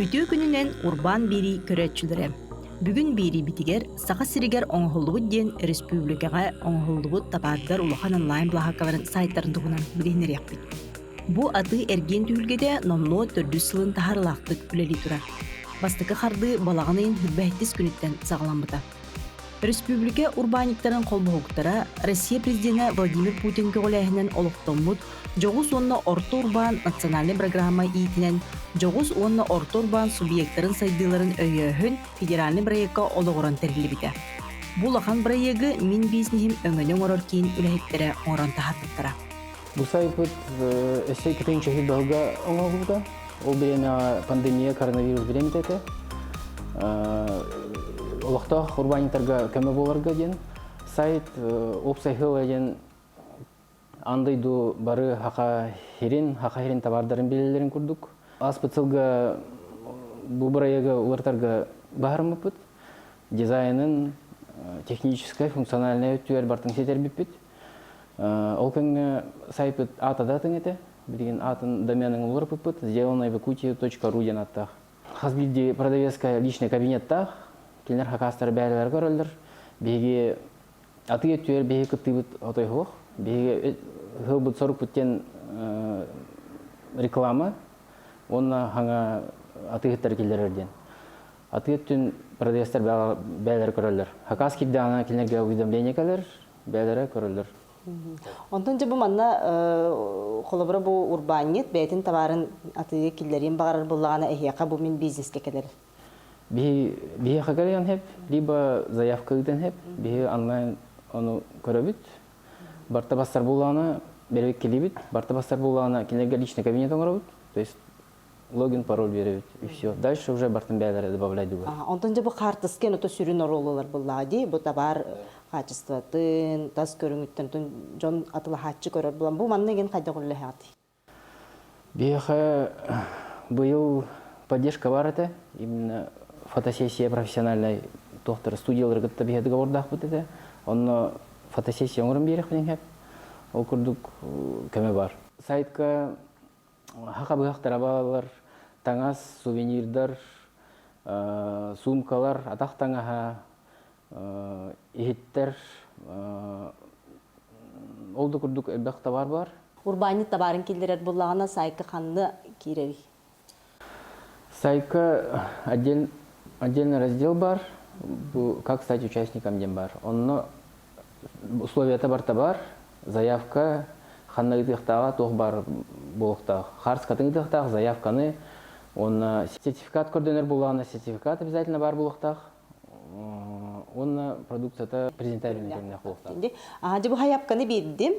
Үтүө күнүнэн Урбаан биэрии көрөөччүлэрэ! Бүгүн биэриибитигэр Саха сиригэр оҥоһуллубут диэн өрөспүүбүлүкэҕэ оҥоһуллубут табаардар улахан онлайн-былаһааккаларын сайтарын туһунан билиһиннэриэхпит. Бу атыы-эргиэн түһүлгэтэ номнуо төрдүс сылын таһаарыылаахтык үлэлии турар. Бастакы хардыы балаҕан ыйын сүүрбэһиттис күнүттэн саҕаламмыта. Өрөспүүбүлүкэ урбаанньыктарын холбоһуктара Россия президенэ Владимир Путин көҕүлээһинэн олохтоммут Дьоҕус уонна орто урбаан национальнай программа иитинэн Дьоҕус уонна орто урбаан субъектарын сайдыыларын өйөөһүн федеральнай бырайыакка олоҕуран тэриллибитэ. Бу улахан бырайыагы Мин бизнеһим өҥөнү оҥорор киин үлэһиттэрэ оҥорон таһаарбыттара. Бу сайпыт өссө икки баһылга оҥоһуллубута. Ол бириэмэҕэ пандемия, коронавирус бириэмэтэ этэ. Олохтоох урбаанньыктарга көмө буоларга диэн сайт уопсай сыала диэн Аан дойду бары хаха хирин, хаха хирин табаардарын билэллэрин курдук. Ааспыт сылга бу бырайыагы уларытарга баһарыммыппыт. Дизайнын техническай, функциональнай өттүгэр бартын ситэрбиппит. Ол кэмҥэ сайпыт аата да атын этэ. Билигин аатын доменын уларыппыппыт сделанноевакутия.ру диэн ааттаах. Хас биирдии продавецка личный кабинеттаах. Кинилэр хакаастары бэйэлэрэ көрөллөр. Биһиги Атыы өттүгэр биһиги кыттыыбыт отой суох. Биһиги ыһылбыт сорукпут диэн реклама уонна хаҥа атыыһыттары киллэрэр диэн. Атыы өттүн продавецтар бэйэлэрэ көрөллөр. Хакас киирдэҕинэ кинилэргэ уведомление кэлэр, бэйэлэрэ көрөллөр. Онтон дьэ бу манна холобура бу урбаанньыт бэйэтин табаарын атыыга киллэриэн баҕарар буоллаҕына эһиэхэ бу мин бизнескэ кэлэр. Биһиэхэ кэлиэн сөп, либо заявка ыытан сөп, биһи онлайн ону көрөбүт. Барта бастар буоллаҕына бэрэбиккэлиибит, барта бастар буоллаҕына кинилэргэ личный кабинет оҥоробут, то есть логин, пароль биэрэбит и все. Дальше уже бартын бэйэлэрэ добавлять дугар. Онтон дьэ бу хаартыска ото сүрүн оруолулар буоллаҕа дии, бу табаар хаачыстыбатын, тас көрүҥүттэн дьон атылаһааччы көрөр булан бу манна игин хайдах үлэлэһэҕитий? Биһиэхэ быйыл поддержка бар этэ. Именно фотосессия профессиональнай туохтара студиялары кытта биһиэхэ договордаахпыт этэ. Онно фотосессия оҥорон биэриэхпин сөп. Ол курдук көмө бар. Сайтка хаха быһахтара бааллар, таҥас, сувенирдар, суумкалар, атах таҥаһа, иһиттэр ол да курдук элбэх табаар бар. Урбаанньыт табаарын киллэрэр буоллаҕына сайтка ханна киирэрий? Сайтка отдель, отдельный раздел бар, бу как стать участником диэн бар. Онно условията барта бар, заявка ханна ыытыахтааҕа туох баар буолуохтаах. Хаарскатын ыытыахтаах заявканы уонна сертификат көрдөнөр буоллаҕына сертификат обязательно баар буолуохтаах. Уонна продукцията презентабельный кэмнээх буолуохтаах. Аха, дьэ бу хайапканы биэрдим.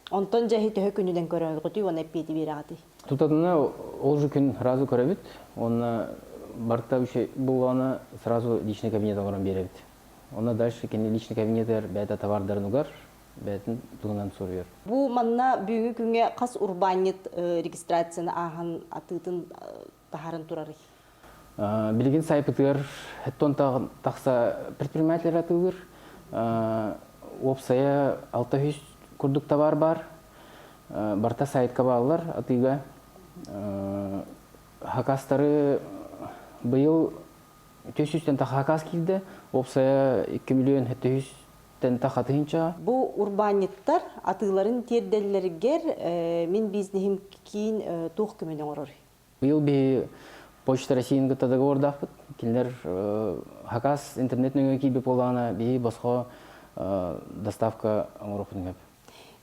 Онтон дьэ төһө күнүнэн көрөҕүтүй уонна эппиэти биэрэҕитий? Тутатына ол же күн сразу көрөбүт. Уонна барыта үчүгэй буоллаҕына сразу личный кабинет оҥорон биэрэбит. Онно дальше кини личный кабинетыгар бэйэтэ товардарын угар, бэйэтин туһунан суруйар. Бу манна бүгүҥҥү күҥҥэ хас урбаанньыт регистрацияны ааһан атыытын таһааран турарый? Билигин сайпытыгар тон тахса предприниматель атыылыыр. Уопсайа 600 курдук товар бар. Барыта сайтка бааллар атыыга. Хакастары быйыл 400-тэн тахса хакас киирдэ. Уопсайа 2 миллион 700-тэн тахса тыһыынча. Бу урбаанньыттар атыыларын тиэрдэллэригэр мин бизнеһим киин туох көмөнү оҥорор? Быйыл биһи Почта Россияны кытта договордаахпыт. Кинилэр хакас интернет нөҥүө киирбит буоллаҕына, биһи босхо доставка оҥоруохпутун сөп.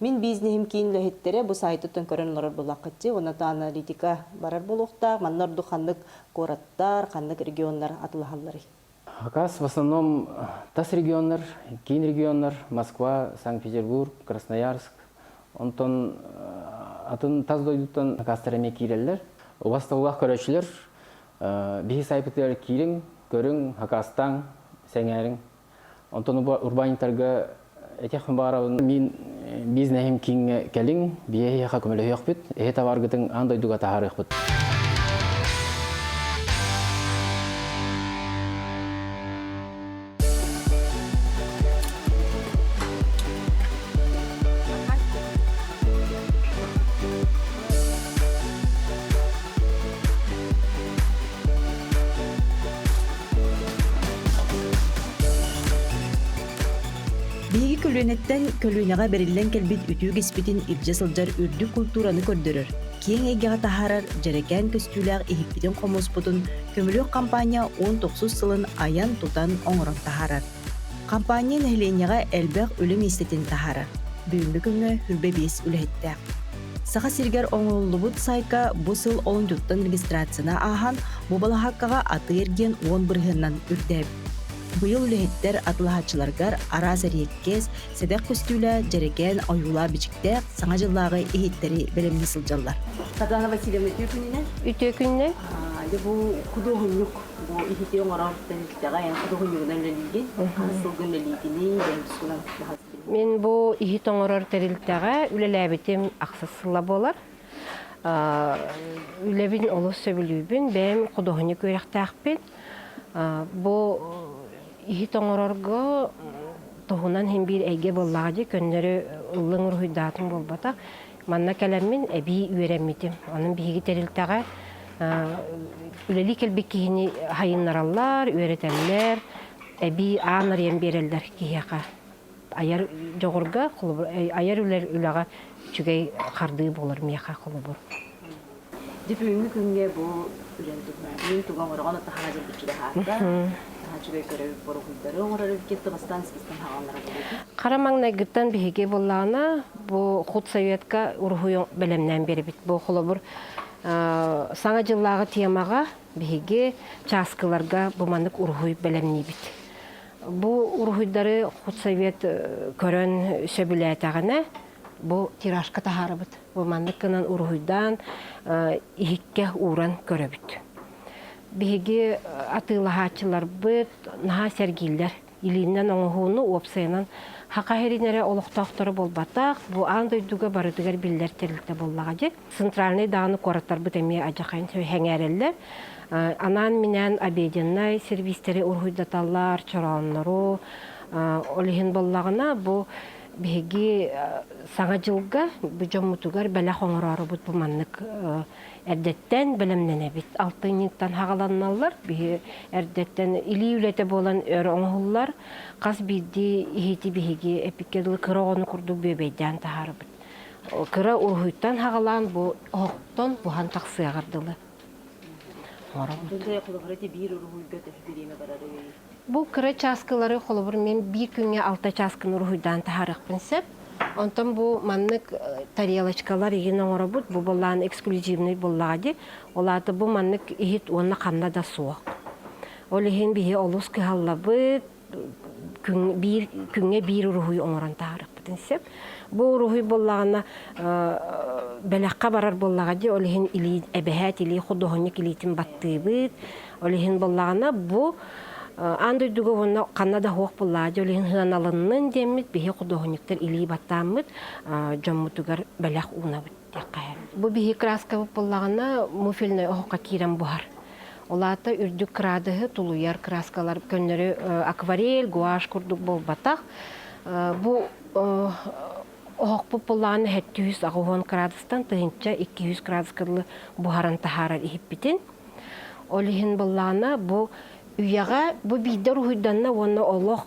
Мин бизнеһим киин үлэһиттэрэ бу сайтыттан көрөн олорор буоллаххытчы, уонна аналитика барар буолуохтаах. Манна ордук ханнык куораттар, ханнык регионнар атылаһалларый? Хакас в основном тас регионнар, киин регионнар, Москва, Санкт-Петербург, Красноярск, онтон атын тас дойдуттан хакастар эмиэ киирэллэр. Убастабыллаах көрөөччүлэр, биһи сайпытыгар киириҥ, көрүҥ, хакастааҥ, сэҥээриҥ. Онтон урбаанньыктарга этиэхпин баҕарабын, мин бизнеһим кииҥҥэ кэлиҥ, биһиэхэ көмөлөһүөхпүт, эһи табааргытын аан дойдуга таһаарыахпыт. көлүөнэттэн көлүөнэҕэ бэриллэн кэлбит үтүө үгэспитин илдьэ сылдьар үрдүк культураны көрдөрөр, киэҥ эйгэҕэ таһаарар дьэрэкээн көстүүлээх иһиппитин-хомуспутун Көмүлүөк хампаанньа 19 сылын айан-тутан оҥорон таһаарар. Хампаанньа нэһилиэнньэҕэ элбэх үлэ миэстэтин таһаарар. Бүгүҥҥү күҥҥэ хүрбэ биэс үлэһиттээх. Саха сиригэр оҥоһуллубут сайтка бу сыл олунньуттан регистрацияны ааһан, бу балаһааккаҕа атыы-эргиэн 10 бырыһыанынан үрдээбит. Быйыл үлэһиттэр атылаһааччыларыгар араас эриэккэс, сэдэх көстүүлээх, дьэрэкээн ойуулаах-бичиктээх Саҥа дьыллааҕы иһиттэри бэлэмнии сылдьаллар. Сардаана Васильевна, үтүө күнүнэн. Үтүө күнүнэн. Дьэ бу худуоһунньук, бу иһити оҥорор тэрилтэҕэ эн худуоһунньугунан үлэлиигин, хас сылгын үлэлиигиний, бэйэҥ тускунан Мин бу иһит оҥорор тэрилтэҕэ үлэлээбитим ахсыс сыла буолар. Үлэбин олус сөбүлүүбүн, бэйэм худуоһунньук үөрэхтээхпин. Бу иһит оҥорорго туһунан иһин биир эйгэ буоллаҕа дии, көннөрү ыллыҥ уруһуйдаатым буолбатах. Манна кэлэммин эбии үөрэммитим. Онон биһиги тэрилтэҕэ үлэлии кэлбит киһини хайыннараллар, үөрэтэллэр, эбии аан арыйан биэрэллэр киһиэхэ. Айар дьоҕурга, холобур, айар үлэр үлэҕэ үчүгэй хардыы буолар миэхэ холобур. Дьэ бүгүҥҥү күҥҥэ бу үлэн туһунан мин тугу оҥороҕун таһаа дьылбыччы баһаарда таһаа үчүгэй көрөбүт боруһуйдары оҥорор эбиккит тыбастаан искистэн хааланнара буолуо Хара маҥнайгыттан биһиги буоллаҕына бу худсоветка уруһуй бэлэмнээн биэрэбит. Бу холобур саҥа дьыллааҕы темаҕа биһиги чааскыларга бу маннык уруһуй бэлэмниибит. Бу уруһуйдары худсовет көрөн сөбүлээтэҕинэ бу тиражка таһаарабыт. Бу маннык гынан уруһуйдаан иһиккэ ууран көрөбүт. Биһиги атыылаһааччыларбыт наһаа сэргииллэр. Илиинэн оҥоһууну уопсайынан Хаха сирин эрэ олохтоохторо буолбатах, бу аан дойдуга барытыгар биллэр тэрилтэ буоллаҕа дии. Центральнай даҕаны куораттарбыт эмиэ адьахайын сэҥээрэллэр. Анаан-минээн обеденнай сервистэри уруһуйдаталлар, чорооннору. Ол иһин буоллаҕына, бу биһиги Саҥа дьылга бу дьоммутугар бэлэх оҥороорубут бу маннык эрдэттэн бэлэмнэнэбит. Алтынньыттан хаҕаланналлар. Биһи эрдэттэн илии үлэтэ буолан өр оҥоһуллар. Хас биирдии иһити биһиги эпиккэ дылы кыра оҕону курдук бүөбэйдээн таһаарабыт. Кыра уруһуйтан хаҕалаан бу оһохтон буһан тахсыаҕар дылы. Бу кыра чааскылары холобур мен биир күҥҥэ алта чааскыны уруһуйдаан таһаарыахпын сөп. Онтон бу маннык тарелочкалар игин оҥоробут, бу былаан эксклюзивный буоллаҕа дии. Ол аата бу маннык иһит уонна ханна да суох. Ол иһин биһи олус кыһаллабыт, күн, биир, күҥҥэ биир уруһуй оҥорон таһаарыахпытын сөп. Бу уруһуй буоллаҕына бэлэххэ барар буоллаҕа дии, ол иһин илии эбэһээт илии худуоһунньук илиитин баттыыбыт. Ол иһин буоллаҕына бу аан дойдуга уонна ханна да суох буоллаҕа дии, ол иһин сыаналаннын диэммит биһи худуоһунньуктар илии баттааммыт дьоммутугар бэлэх уунабыт диэххэ. Бу биһи краскабыт буоллаҕына муфельнай оһоххо киирэн буһар. Ол аата үрдүк кыраадыһы тулуйар краскалар көннөрү акварель, гуашь курдук буолбатах. Бу оһохпут буллаҕына 780 градустан 1200 градуска дылы буһаран таһаарар иһиппитин. Ол иһин буллаҕына бу үйэҕэ бу биирдэ уруһуйданна уонна олох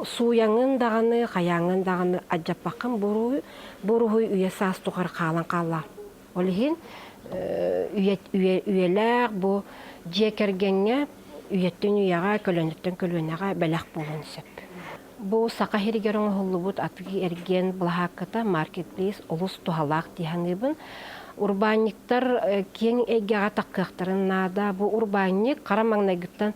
сууйаҥын даҕаны, хайааҥын даҕаны алдьаппаккын бу уруһуй үйэ саас тухары хаалан хаалла. Ол иһин үйэлээх бу дьиэ кэргэҥҥэ үйэттэн үйэҕэ, көлүөнэттэн көлүөнэҕэ бэлэх буолуон сөп. Бу Саха сиригэр оҥоһуллубут атыы-эргиэн былаһаакката маркетплейс олус туһалаах дии саныыбын. Урбаанньыктар киэҥ эйгэҕэ таххыахтарын наада. Бу урбаанньык хара маҥнайгыттан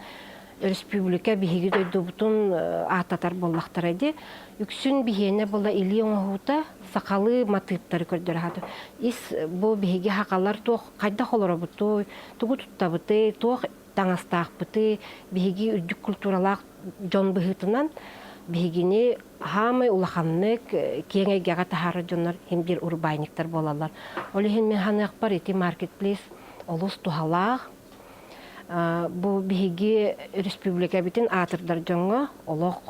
өрөспүүбүлүкэ биһиги дойдубутун ааттатар буоллахтара дии. Үксүн биһиэнэ була илии оҥоһуута сахалыы матыыптары көрдөрө сатыыр. Ис бу биһиги сахалар туох хайдах олоробутуй, тугу туттабытый, туох таҥастаахпытый, биһиги үрдүк культуралаах дьон быһыытынан биһигини хаамай улаханнык киэҥ эйгэҕэ таһаарар дьоннор иһин биир урбаанньыктар буолаллар. Ол иһин мин саныахпар ити маркетплейс олус туһалаах. Бу биһиги республикабытын аатырдар дьоҥҥо олох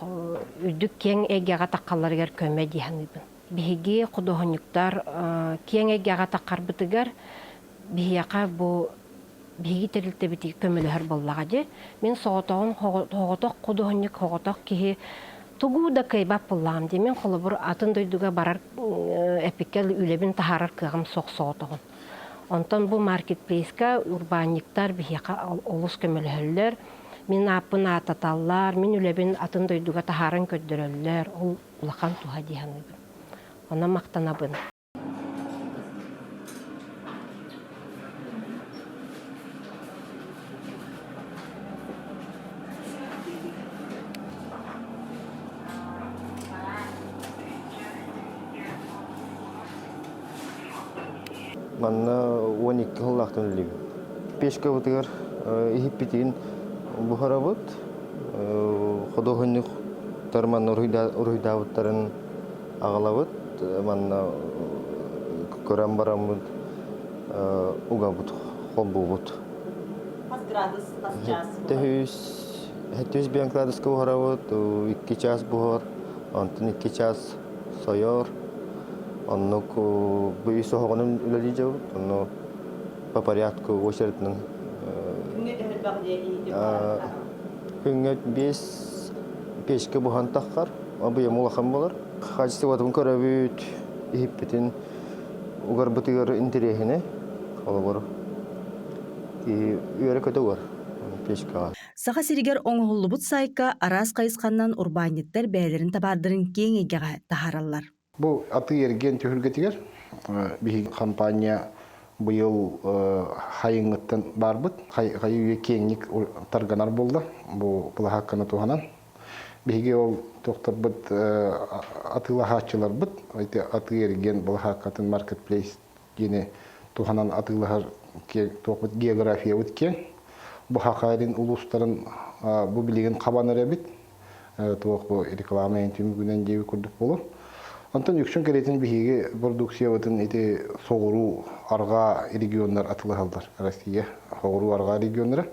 үрдүк киэҥ эйгэҕэ таххалларыгар көмө дии саныыбын. Биһиги худуоһунньуктар киэҥ эйгэҕэ таххарбытыгар биһиэхэ бу биһиги тэрилтэбитигэр көмөлөһөр буоллаҕа дии. Мин соҕотоҕун соҕотох худуоһунньук, соҕотох киһи Тугу да кыайбат буоллаҕым дии. Мин холобур атын дойдуга барар эпиккэ үлэбин таһаарар кыаҕым суох соҕотоҕун. Онтон бу маркетплейска урбаанньыктар биһиэхэ олус көмөлөһөллөр. Мин ааппын ааттаталлар, мин үлэбин атын дойдуга таһааран көрдөрөллөр. Ол улахан туһа дии саныыбын. Онон махтанабын. Манна 12 сыллаахтан үлэлиибин. Пешкабытыгар иһиппитин буһарабыт. Худуоһунньуктар манна уруһуйдаабыттарын аҕалабыт. Манна көрөн бараммыт угабыт, холбуубут. Хас градус, хас чаас? Төһүс, 705 градуска буһарабыт, 2 чаас буһар, онтон 2 чаас сойор. Оннук бу үс оһоҕунан үлэлии дьабыт, онно по порядку очередынан. Күҥҥэ төһөлбөх диэ Күҥҥэ биэс печка буһан таххар, объем улахан буолар. Хаачыстыбатын көрөбүт, иһиппитин угарбытыгар интэриэһинэй, холобур, үөрэ-көтө угар печкаҕа. Саха сиригэр оҥоһуллубут саайка араас хайысханнан урбаанньыттар бэйэлэрин табаардарын киэҥ эйгэҕэ таһаараллар. Бу атыы-эргиэн түһүлгэтигэр биһиги компания быйыл хайыҥҥыттан баарбыт. Хайы-үйэ киэҥник тарганар буолла бу былаһаакканы туһанан. Биһиги ол тохторбут атыылаһааччыларбыт атыы-эргиэн былаһааккатын маркетплейс диэни туһанан атыылаһар туохпут географиябыт киэҥ. Бу Хахарин улуустарын бу билигин хабан эрэбит. Туох бу реклама түмүгүнэн диэби курдук буолуо. Онтон үксүн кэриэтин биһиги продукциябытын ити соҕуруу арҕаа регионнар атылаһаллар. Россия соҕуруу арҕаа регионнара.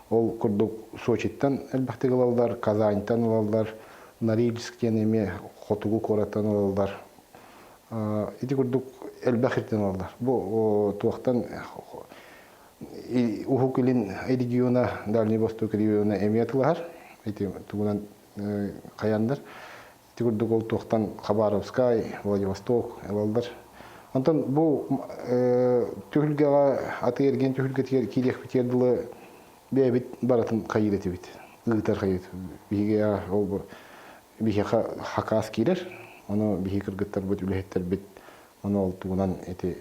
Ол курдук Сочиттан элбэхтик ылаллар, Казаньтан ылаллар, Норильск диэн эмиэ хотугу куораттан ылаллар. Ити курдук элбэх ирдэн ылаллар. Бу туохтан Уһук Илин региона, Дальний Восток региона эмиэ атылаһар. Ити тугунан хайаннар. Ити курдук ол туохтан Хабаровскай, Владивосток ылаллар. Онтон бу түһүлгэҕэ атыы-эргиэн түһүлгэтигэр киириэхпитигэр дылы бэйэбит барытын хайыыр этибит. Ыытар хайыыр. Биһиги ол биһиэхэ хакаас киирэр. Ону биһиги кыргыттарбыт, үлэһиттэрбит ону ол тугунан ити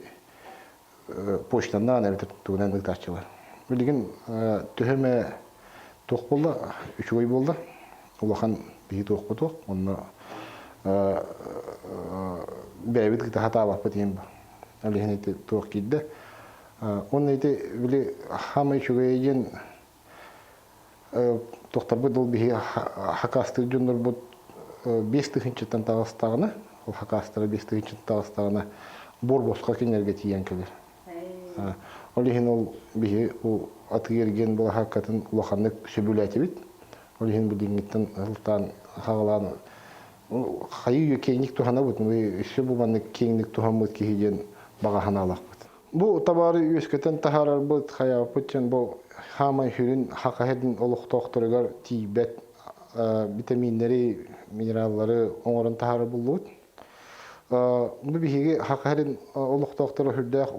почтаннаан эбэтэр тугунан ыытааччылар. Билигин төһө эмэ туох буолла, үчүгэй буолла. Улахан биһи туохпут туох. Онно бэйэбит ыыта сатаабаппыт иһин ол иһин ити туох киирдэ. Уонна ити били хаамай үчүгэйэ диэн Тохторбут ол биһи хакастыыр дьоннорбут 5000-тан таҕыстаҕына, ол хакастара 5000-тан таҕыстаҕына буор босхо кинилэргэ тиийэн кэлэр. Ол иһин ол биһи бу атыы-эргиэн былаһааккатын улаханнык сөбүлээтибит. Ол иһин билиҥҥиттэн сылтаан хаҕалаан хайыы үйэ киэҥник туһанабыт, өссө бу маннык киэҥник туһаммыт киһи диэн баҕа санаалаахпыт. Бу табаары үөскэтэн таһаарарбыт, хайаабыппыт диэн бу хаамай сүрүн Хакаһедин олохтоохторугар тиийбэт витаминнэри, минераллары оҥорон таһаарар буллубут. Бу биһиги Хакаһедин олохтоохторо сүрдээх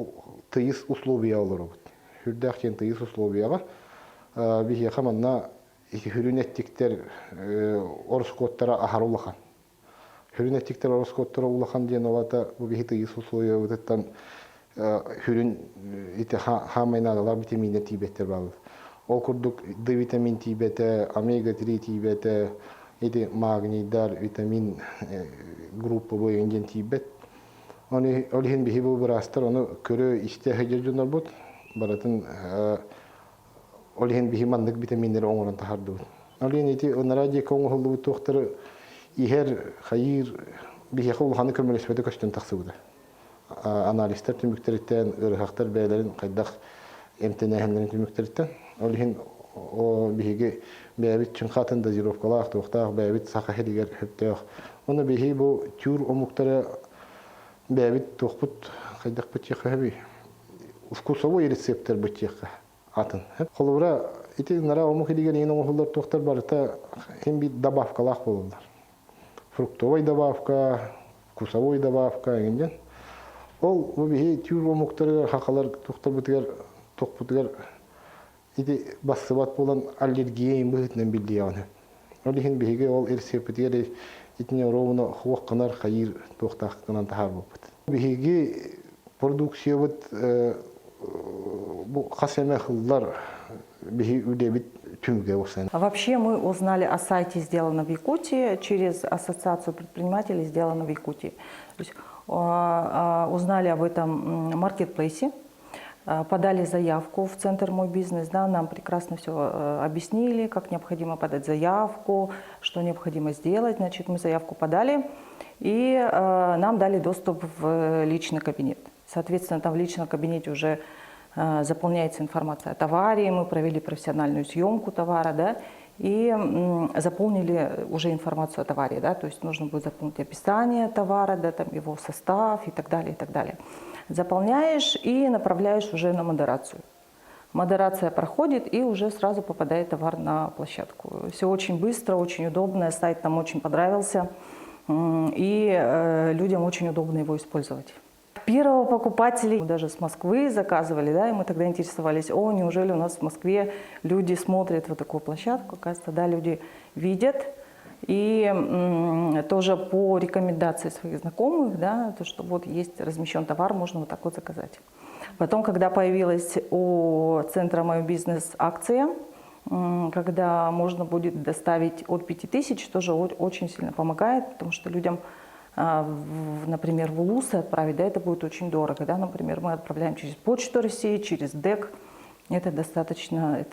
тыйыс условия олоробут. Сүрдээх диэн тыйыс условияҕа биһиэхэ манна ити сүрүн эттиктэр ороскуоттара аһара улахан. Сүрүн эттиктэр ороскуоттара улахан диэн ол аата бу биһи тыйыс условиябытыттан сүрүн ити хаамай наадалаах витаминнэр тиийбэттэр бааллар. Ол курдук Д витамин тиийбэтэ, омега-3 тиийбэтэ, ити магнийдар, витамин группа бу диэн тиийбэт. Ол иһин биһи бу быраастар ону көрө-истэ сылдьар дьоннорбут барытын Ол иһин биһи маннык витаминнэри оҥорон таһаардыбыт. Ол иһин ити ынараа диэки оҥоһуллубут туохтары иһэр, хайыыр биһиэхэ улаханы көмөлөспөтө көстөн тахсыбыта. Анализтар түмүктэриттэн, ыарыһахтар бэйэлэрин хайдах эмтэнээһиннэрин түмүктэриттэн. Ол иһин биһиги бэйэбит чыҥхатын дозировкалаах, туохтаах бэйэбит саха сиригэр сөптөөх. Ону биһи бу түүр омуктары бэйэбит туохпут хайдахпыт чиэхэ вкусовой рецептэр быччыахха атын. Холобура, ити нара омук илигэр иҥин оҥоһуллар туохтар барыта хин биир добавкалаах буолаллар. Фруктовай добавка, вкусовой добавка эҥин Ол бу биһи түүр омуктарыгар хахалар тухтарбытыгар тохпутугар ити бассыбат буолан аллергия быһыытынан биллиэҕинэ. Ол иһин биһиги ол рецеппитигэр итини оруобуна хуох гынар хайыыр туохтаах гынан таһаарбыппыт. Биһиги продукциябыт бу хас эмэ хыллар биһи үлэбит түмүгэ болсан. Вообще мы узнали о сайте «Сделано в Якутии» через Ассоциацию предпринимателей «Сделано в Якутии». То есть, узнали об этом маркетплейсе, подали заявку в Центр «Мой бизнес», да, нам прекрасно все объяснили, как необходимо подать заявку, что необходимо сделать. Значит, мы заявку подали, и нам дали доступ в личный кабинет. Соответственно, там в личном кабинете уже заполняется информация о товаре, мы провели профессиональную съемку товара, да, и заполнили уже информацию о товаре, да, то есть нужно будет заполнить описание товара, да, там его состав и так далее, и так далее. Заполняешь и направляешь уже на модерацию. Модерация проходит, и уже сразу попадает товар на площадку. Все очень быстро, очень удобно, сайт нам очень понравился, и людям очень удобно его использовать. Первого покупателя даже с Москвы заказывали, да, и мы тогда интересовались, о, неужели у нас в Москве люди смотрят вот такую площадку, оказывается, да, люди видят, и тоже по рекомендации своих знакомых, да, то, что вот есть размещен товар, можно вот так вот заказать. Потом, когда появилась у центра «Мой бизнес» акция, когда можно будет доставить от 5000, тоже очень сильно помогает, потому что людям, например, в Улусы отправить, да, это будет очень дорого, да, например, мы отправляем через Почту России, через ДЭК, это достаточно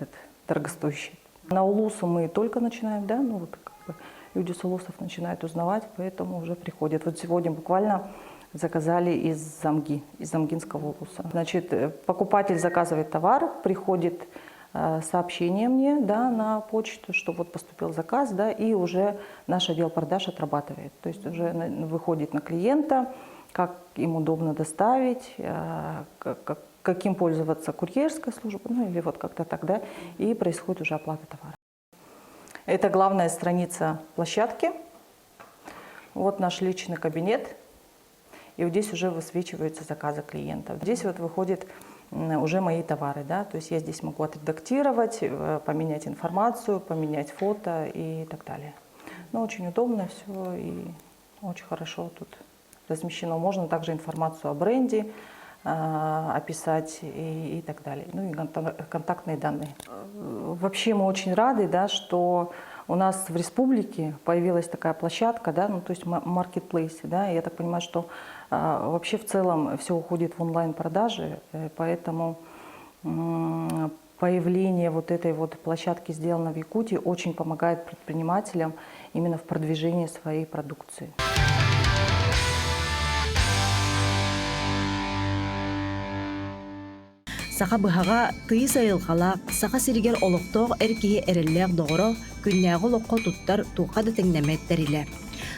дорогостоящее. На Улусу мы только начинаем, да, ну вот как бы люди с Улусов начинают узнавать, поэтому уже приходят. Вот сегодня буквально заказали из Замги, из Замгинского Улуса. Значит, покупатель заказывает товар, приходит сообщение мне, да, на почту, что вот поступил заказ, да, и уже наш отдел продаж отрабатывает. То есть уже выходит на клиента, как им удобно доставить, каким пользоваться курьерской службой, ну или вот как-то так, да, и происходит уже оплата товара. Это главная страница площадки. Вот наш личный кабинет. И вот здесь уже высвечиваются заказы клиентов. Здесь вот выходит уже мои товары, да, то есть я здесь могу отредактировать, поменять информацию, поменять фото и так далее. Но очень удобно все и очень хорошо тут размещено. Можно также информацию о бренде описать и так далее, ну и контактные данные. Вообще мы очень рады, да, что у нас в республике появилась такая площадка, да, ну, то есть маркетплейс, да, и я так понимаю, что вообще в целом все уходит в онлайн-продажи, поэтому появление вот этой вот площадки «Сделано в Якутии» очень помогает предпринимателям именно в продвижении своей продукции. Саха быһаҕа тыйыс айылҕалаах, Саха сиригэр олохтоох эр киһи эрэллээх доҕоро, күннээҕи олоххо туттар туохха да тэҥнэммэт тэрилэ.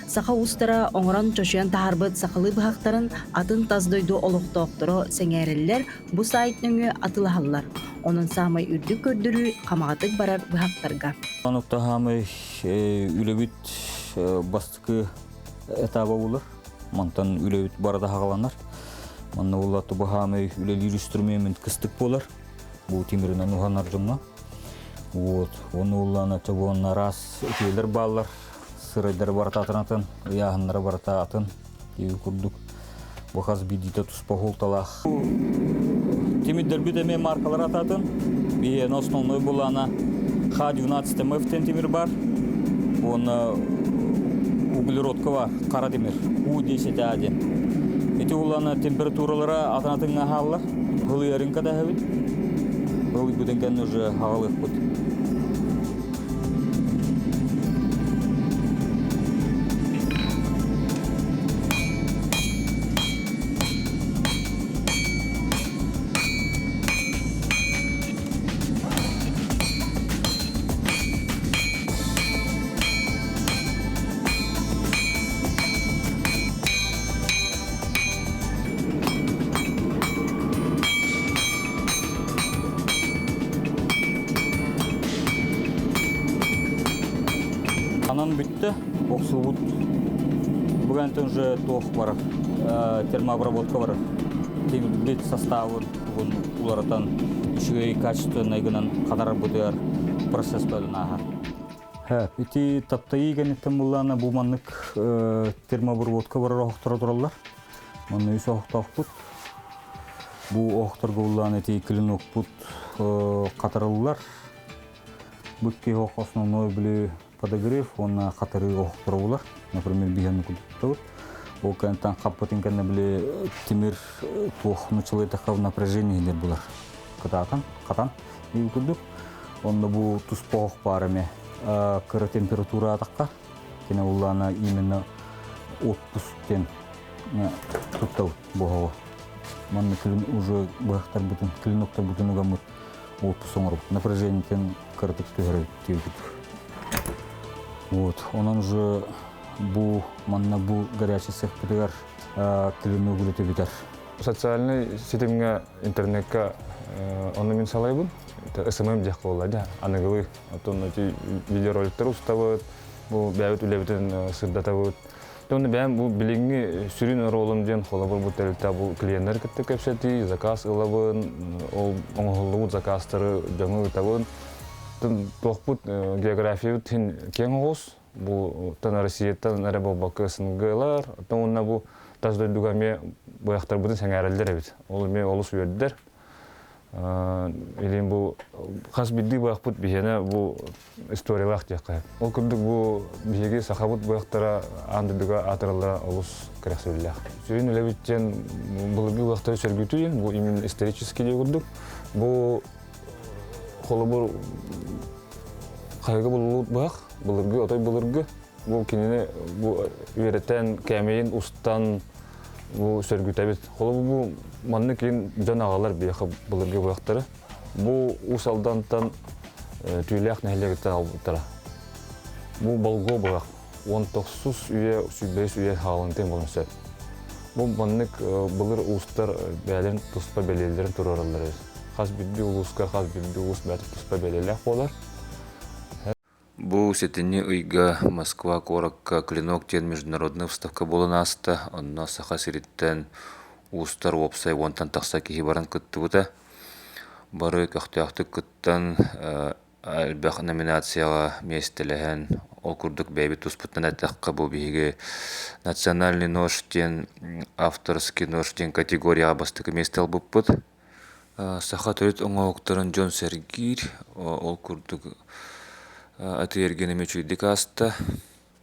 Саха уустара оҥорон чочуйан таһаарбыт сахалыы быһахтарын атын тас дойду олохтоохторо сэҥээрэллэр, бу сайт нөҥүө атыылаһаллар. Онон саамай үрдүк көрдөрүү хамаҕатык барар быһахтарга. Онукта хаамай үлэбит бастакы этаба булар. Мантан үлэбит барада хагаланар. Манна уллатты бу хаамай үлэлиир инструмент кыстык болар. Бу тимиринен уханар дьоҥҥо. Вот, оны уллана чабуонна раз үтүөлэр бааллар. Сырайдары баратаатын ыйааһыннары баратаатын диэби курдук. Бу хас биирдиитэ туспа хуолталаах. Тимирдэрбит эмиэ маркалар атаатын. Биһиэнэ основной булаана Х-12 МФ диэн тимир бар. Уонна углеродка бар, хара тимир, У-10А диэн. Ити улаана температуралара атын-атыҥҥа аһааллар. Һылыйарын кэтэһэбит. Һылыйбытын кэннэ уже аҕалыахпыт. Анан бүттэ, охсуубут. Бугантан уже туох барар, термообработка барар. Тимирбит составын тугун уларытан үчүгэй качественный гынан хатарарбытыгар процесс бөдөн ааһар. Ити таптайыы кэнниттэн буллаана бу маннык термообработка барар оһохторо тураллар. Манна үс оһохтоохпут. Бу оһохторго буллаана ити клинокпут хатарыллар. Бу икки оһох основной били подогрев уонна хатарыы оһохторо булар. Например, биһиэн курдуктабыт. Ол кэнтэн хаппытын кэннэ били тимир туох нучалыйтахха напряжение иһилэр булар. Кытаатан, хатан диир курдук. Онно бу туспа оһох баар эмэ кыра температура атахха кини уллаана именно отпуск диэн туттабыт бу оһоҕу. Манна күлүн уже быһахтарбытын, клиноктарбытын угаммыт отпуск оҥоробут. Напряжениетин кыратык түһэрэ диэбит. Вот, онон уже бу манна бу горячий цехпытыгар клинок үлэтэ бүтэр. Социальнай ситимҥэ, интернекка ону мин салайбын. СММ диэх буолла дьэ, аныгылыы. Оттон эти видеороликтары устабыт, бу бэйэбит үлэбитин сырдатабыт. Онно бэйэм бу билиҥҥи сүрүн оруолум диэн холобур бу тэрилтэ бу клиеннэри кытта кэпсэтии, заказ ылабын, ол оҥоһуллубут заказтары дьоҥҥо ыытабын. Туохпут географиябыт иһин киэҥ оҕус. Бу тан Россияттан эрэ буолбакка СНГ-лар, оттон уонна бу тас дойдуга эмиэ быһахтарбытын сэҥээрэллэр эбит. Ол эмиэ олус үөрдэр. Илин бу хас биирдии быһахпыт биһиэнэ бу историялаах диэххэ. Ол курдук бу биһиги сахабыт быһахтара аан дойдуга аатыраллара олус кэрэхсэбиллээх. Сүрүн үлэбит диэн былыргы быһахтары сөргүтүү, бу именно исторический диye курдук. Бу холобур хайга булуллубут быһах, былыргы, отой былыргы. Бу кинини бу үөрэтэн, кээмэйин устан бу сөргүтэбит. Холобур бу маннык киин дьон аҕалар биһиэхэ былыргы быһахтары. Бу Уус Алдантан Түүлээх нэһилиэгиттэн аҕалбыттара. Бу болгуо быһах 19 үйэ, 25 үйэ хаалынтын буолуон сөп. Бу маннык былыр уустар бэйэлэрин туспа бэлиэлэрин туруораллар эбит. Хас биирдии улууска хас биирдии уус бэйэтэ туспа бэлиэлээх буолар. Бу сэтинньи ыйга Москва куоракка «Клинок» диэн международнай выставка буолан ааста. Онно Саха сириттэн уустар уопсай уонтан тахса киһи баран кыттыбыта. Бары көхтөөхтүк кыттан, элбэх номинацияҕа миэстэлэһэн, ол курдук бэйэбит туспутунан эттэххэ, бу биһиги «Национальный нож» диэн авторский нож диэн категорияҕа бастакы миэстэ ылбыппыт. Саха төрүт оҥоһуктарын дьон сэргиир, ол курдук атыы-эргиэн эмиэ үчүгэйдик ааста.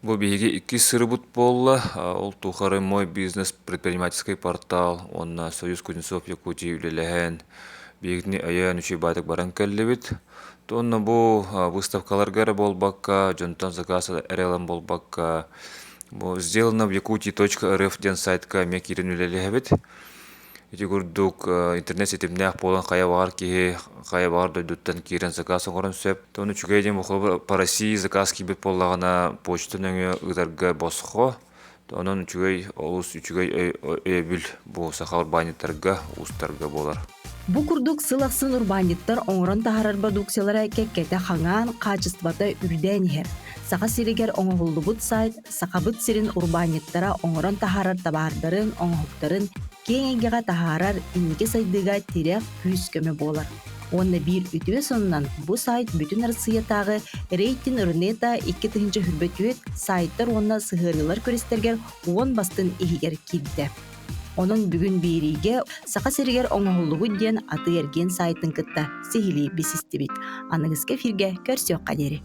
Бу биһиги иккис сырыбыт буолла, ол тухары «Мой бизнес» предпринимательский портал уонна «Союз кузнецов Якутии» үлэлэһэн, биһигини өйөөн үчүгэй баайдык баран кэллибит. Уонна бу выставкаларга эрэ буолбакка, дьонтон заказ эрэ ылан буолбакка, бу «Сделано в Якутии.рф» диэн сайтка эмиэ киирэн үлэлэһэбит. Ити курдук интернет ситимнээх буолан хайа баҕар киһи хайа баҕар дойдуттан киирэн заказ оҥорон сөп. Ону үчүгэй диэн холобур по России заказ киирбит буоллаҕына почта нөҥүө ыытарга босхо. Онон үчүгэй олус үчүгэй өйөбүл бу саха урбаанньыттарга, уустарга буолар. Бу курдук сыл ахсын урбаанньыттар оҥорон таһаарар продукциялара кэккэтэ хаҥаан, хаачыстыбата үрдээн иһэр. Саха сиригэр оҥоһуллубут сайт Сахабыт сирин урбаанньыттара оҥорон таһаарар табаардарын, оҥоһуктарын киэҥ эйгэҕэ таһаарар инники сайдыыга тирэх күүс-көмө буолар. Уонна биир үтүө сонунан бу сайт бүтүн Арассыыйатааҕы рейтинг Рунета 2024 сайттар уонна сыһыарыылар күрэстэригэр 10 бастын иһигэр киирдэ. Онон бүгүн биэриигэ Саха сиригэр оҥоһуллубут диэн атыы-эргиэн сайтын кытта сиһилии билсистибит. Аныгыскы эфиргэ көрсүөххэ диэри.